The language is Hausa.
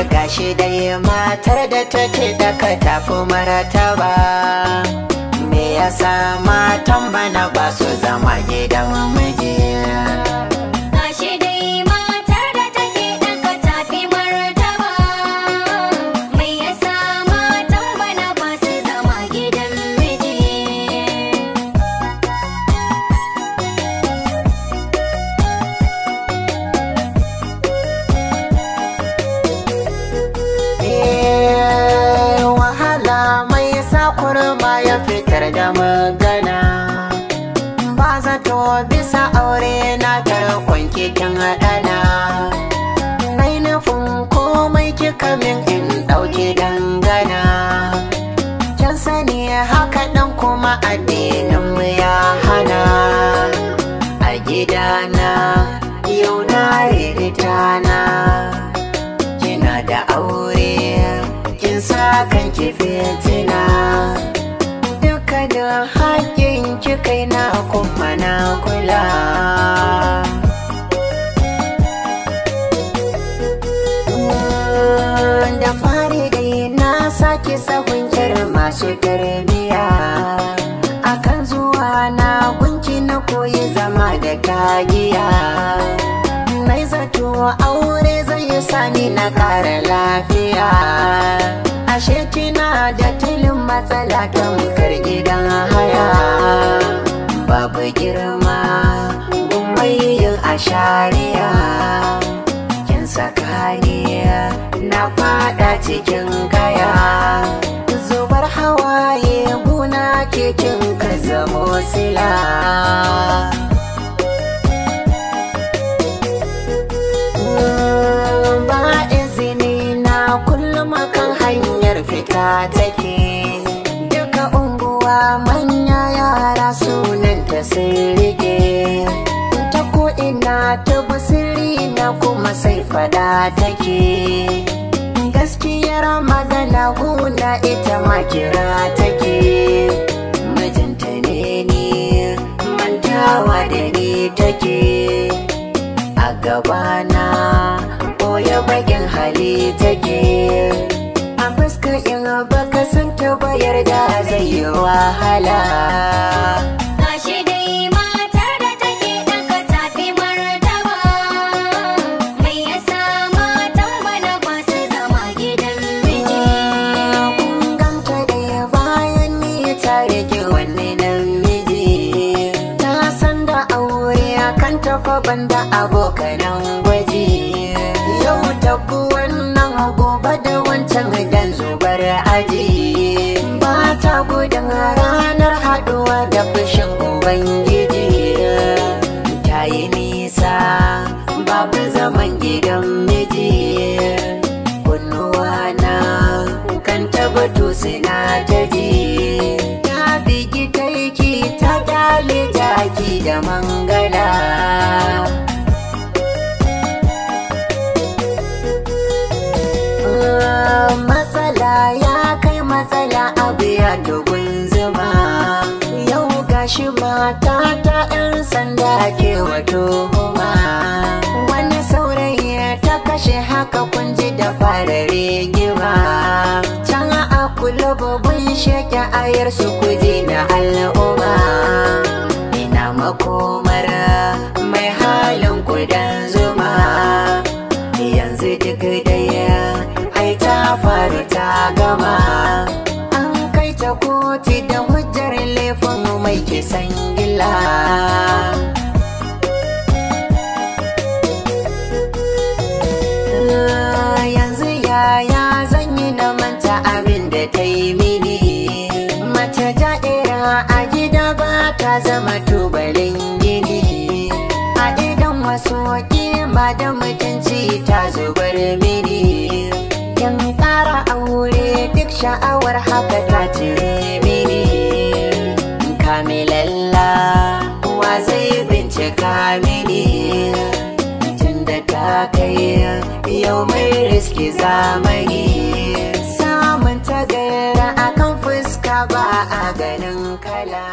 Gashi dai matar da take daka tafi martaba. Me yasa matan bana ba su zama gidan miji? Gashi dai matar da take daka tafi martaba. Me yasa matan bana ba su zama gidan miji? Wahala mai sa kurma ya fitar da magana. Ba zato bisa aure na tarkon kikin ɗana. Nai nufin komai kika min in ɗauki dangana. Kin sani haka ɗan kuma addininmu ya hana. A gidana yau na ririta na. Kina da aure kin sa kanki fitina. Dukkanin haƙƙin ki kai na kuma na kula. Da fari dai na sake sahun kyar masu tarbiya. Akan zuwa na gunki na koyi zama da tagiya. Nai zato aure zai sani na ƙara lafiya. Ashe kina da tilin matsala tamkar gidan haya. Babu girma gumai yin ashariya. Kin saka ni na fada cikin kaya. Zubar hawaye guna ke kin ka zamo sila. Ba izini na kullum kan hanyar fita take. Duka unguwa manya yara sunanta sun rike. Ta ko'ina ta sirri na kuma sai fada take. Gaskiyar magana guna ita ma kira take. Mijinta ne ni mantawa da ni take. A gabana ɓoye bakin hali take. A fuska in baka san ta bayar da zai yi wahala. Gashi dai matar da take daka tafi martaba. Me yasa matan bana ba su zama gidan miji? Kun ganta dai bayan ni ta rike wani namiji. Ta san da aure akan tafa banda abokanan gwaji. Yau tabu wannan gobe da wancan dan zubar aji. Ba ta gudun ranar haɗuwa da fushin Ubangiji. Ta yi nisa babu zaman gidan miji. Kunnuwa na kan tabbatu suna ta ji. Ta bigi taiki ta dale jaki da mangala. Matsala ya kai matsala abu ya dogon zuma. Yau gashi mata ta 'yan sanda ke wato huma. Wani saurayi ta kashe haka kun ji da fara rigima. Can a kula babban sheke ayar su kuji na al'umma. Ina makomar mai halin kudan zuma. Yanzu duk daya ai ta faru ta gama. An kai ta kotu da hujjar laifin mai kisan gilla. Yanzu yaya zan yi na manta abin da ta yi mini. Mace ja'ira a gida ba ta zama tubalin gini. A idan wasu kima da mutunci ta zubar mini. Kin ƙara aure duk sha'awar haka ta cire mini. Kamilalla wa zai bincika mini. Tunda ta kai yau mai riski zamani. Samun tagara akan fuska ba a ganin kala.